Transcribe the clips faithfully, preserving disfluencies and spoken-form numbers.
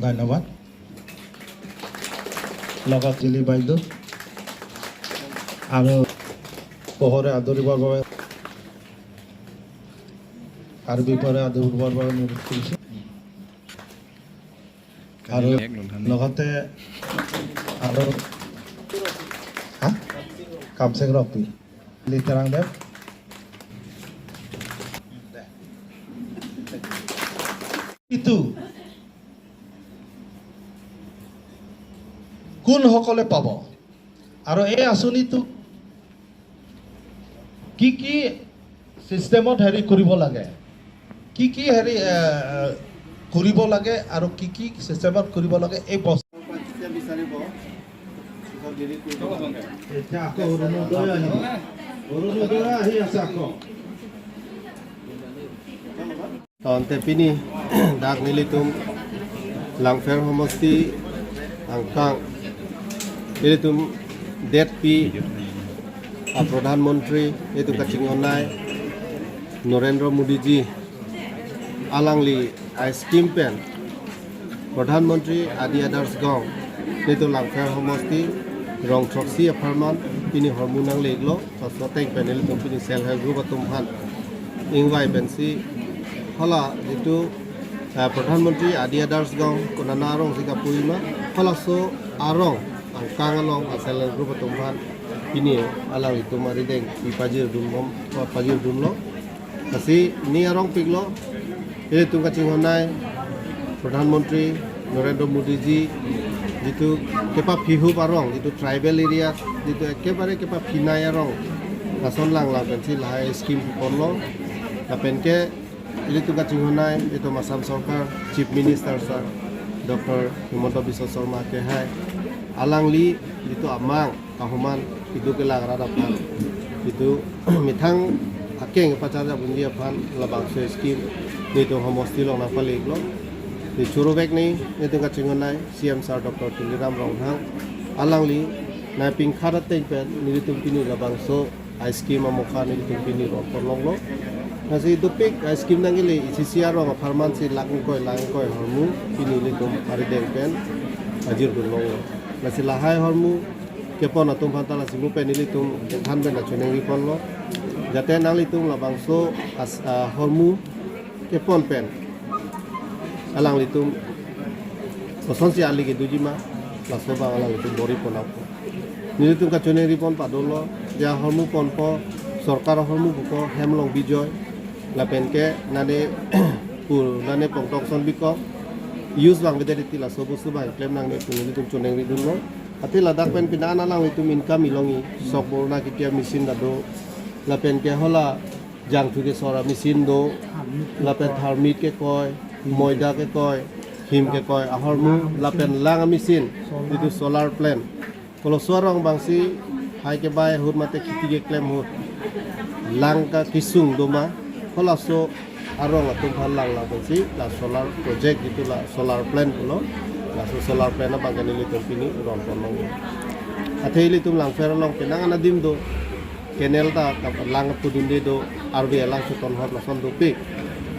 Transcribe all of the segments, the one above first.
ধন্যবাদ। লগাত জিলি বাইদেউ আৰু পোহৰে আদৰিবৰ বাবে, কাৰ্বি পোহৰে আদৰিবৰ বাবে অনুৰোধ কৰিছো। আৰু লগতে আৰু, হা? কামচেং ৰংপি, লিটাৰাং দেৱ। এইটো কোনসকলে পাব? আৰু এই আঁচনিটো কি কি চিষ্টেমত হেৰি কৰিব লাগে, কি কি হেৰি, এ, এ, কৰিব লাগে আৰু কি কি চিষ্টেমত কৰিব লাগে, এই বস্তু এতিয়া আকৌ অৰুণোদয় আহিব। অৰুণোদয় আহি আছে আকৌ। Tangte pini dak nelitum Langpher homosti angkang, nelitum detpi a Pradhan Mantri itum kachinghon-ai Narendra Modi ji, alangli a scheme pen Pradhan Mantri Adi Adarsh Gaon, nelitum Langpher homosti rong throksi apharman pini hormu nangle-iklo. Laso ateng pen nelitum pini self help group atum aphan ingvai pensi hala jitu, eh, Pradhan Mantri Adi Adarsh Gaon konana arong si kapu-i ma, halaso arong angkang along a self help group atum aphan pini alanglitum arideng pi pajirdun bom, pajirdunlo. Lasi ne arongpiklo, ilitum kachinghon-ai Pradhan Mantri Narendra Modi ji jitu kepaphihup arong, jitu tribal area, jitu ekebare kepaphinai arong, lason langlang pensi lahai scheme ponlo. Lapen ke ilitum kachinghon-ai itum Assam Sorkar Chief Minister sir Doctor Himanta Biswa Sarma kehai, alangli jitu amang kahoman itum kelang rat aphan, itum methang akeng pacharja bunji aphan labangso scheme nelitum homosti along nangpale-iklo. Di churuvek ne nelitum kachinghon-ai C M sir Doctor Tuliram Ronghang, alangli nai pingkhat ateng pen nelitum pini labangso a scheme amokha nelitum pini ron ponlonglo. Lasi dopik a scheme nangle isi isi arong apharman si lakh ingkoi, lakh ingkoi hormu pini nelitum arideng pen pajirdunlonglo. Lasi lahai hormu kepon atum aphan ta lasi mu pen nelitum kethan pen nangchoningri ponlo. Jate nanglitum labangso as-, ah, hormu kepon pen alanglitum kosonsi ali kedoji ma, laso abang alanglitum bor-i pon nangpo. Nelitum kachiningri pon padolo, ja hormu ponpo, sorkar ahormu pupo, hem along bijoy, lapen ke nane pu nane pongtok ason bikok, use abang bede riti laso bostu abang klem nangne pu nelitum choningridunlo. Athe ladak pen pini an alanglitum income ilongji, sok borna kitia machine ta do, lapen ke hala jangthu kesor a machine do, lapen tharmit kekoi, moida kekoi, him kekoi ahormu, lapen lang a machine, jitu solar plant. Koloso arong abangsi hai kebai ahut mate kheti keklem ahut lang kakisung do ma, halaso arong atum aphan langlang pensi la solar project jitu la solar plant pulo, laso solar plant abang ke nelitum pini ron ponlong. Athe ilitum Langpher along penang an adim do, canal ta kap-, lang pudunde do, arve alang chuton hot lason dopik.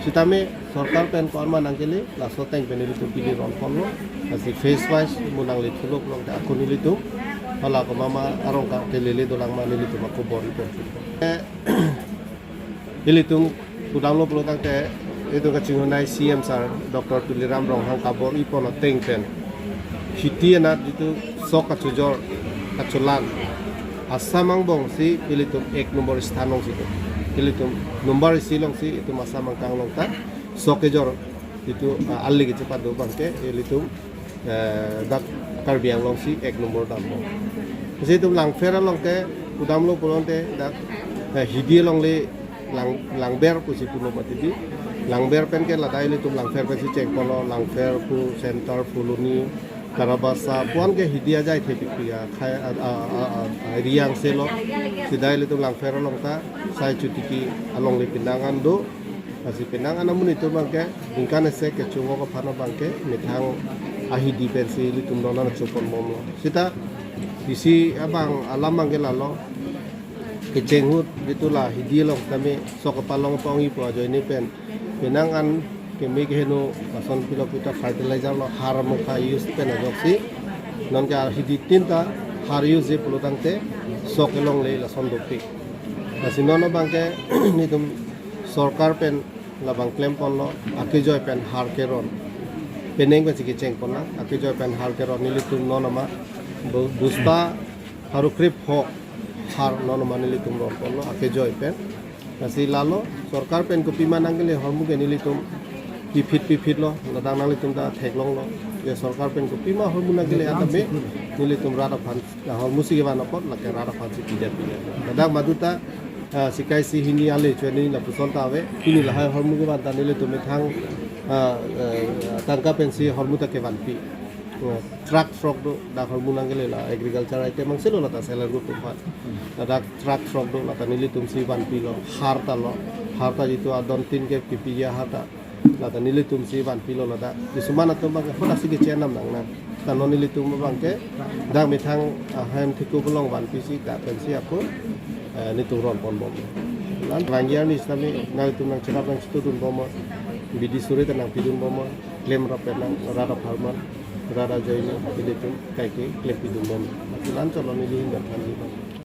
Sitame sorkar pen ko-an ma nangkele, laso ateng pen nelitum pini ron ponlo. Lasi phase wise mu nangle thulo pulote ako nelitum hala komat ma arong ka kelele dolang ma nelitum ako bor-i pon. Eh, ilitum kudamlo pulo tangte, itum kachinghon-ai C M sir Doctor Tuliram Ronghang kabor-i pon ateng pen, kheti anat jitu sok kachojor kacholan, Assam angbong si ilitum ek number sthan along si do. Ilitum number isi along si itum Assam angkang along ta sok kejor jitu, ah, ali kechepado abang ke ilitum, eh, dak Karbi Anglong si ek number dampo. Lasi itum Langpher along ke kudamlo pulote dak, eh, hidi along le Lang, Langber pusi pulo mati di. Langber pen ke ladak ilitum Langpher pensi chengponlo, Langpher pu, Center, Phuloni, Tarabasa, pu-an ke hidi ajai thepikpi akhai, a, a, a, a, area angse lo. Sita ilitum Langpher along ta sai chotiki along le penang an do. Lasi penang an amonit atum abang ke ningkan isi kechungok aphan abang ke methang ahidi pensi ilitum donan chopon bomlo. Sita isi abang alam abang ke lalo, kecheng ahut jitu la hidi along tame sok kapalong pangji pu ajoine pen penang an Keme keheno lason pilo pita fertilizer lo, har mokha use pen ajoksi. Non ke arhi di tinta har use je pulo tangte sok elongle lason dopik. Lasi non abangke nelitum sorkar pen labang klem ponlo, akejoi pen har keron. Penang pensi kecheng pon nang, akejoi pen har keron nelitum non ama bo-, bosta pharo krepho har non ama nelitum ron ponlo, akejoi pen. Lasi lalo, sorkar pen kopima nangkele ahormu ke nelitum piphit piphit lo, ladak nanglitum ta theklonglo. Je sorkar pen kopima ahormu nangkele atame, nelitum rat aphan, ahormu si kevan apot, lake rat aphansi pidet pidet. Ladak maduta, ah, sika isi hini ale chweni lapuson ta ave, pini lahai ahormu kevan ta nelitum methang, ah, eh, tangka pensi ahormu ta kevanpi. Oh, truck throk do, dak ahormu nangkele la agriculture item angse lo lata seller group atum aphan. Ladak truck throk do, lata nelitum si vanpilo, har ta lo, har ta jitu adon tin ke pipi ya har ta. Lata nelitum si vanpilo ladak. Kisuman atum abangke hoda si kechenam nang nang. Ta non nelitum abangke dak methang, ah, hem thiku belong vanpisi dak pensi ako, eh, nelitum ron ponbom. Lan vangji arni sitame nangtum nangcherap nangchitudunbom. Bidi suri ta nangpidunbom. Klem rap pen nang rat apharman, rat ajoine, nelitum kaike klempidunbom. Lan cholo neli hin dan thanji.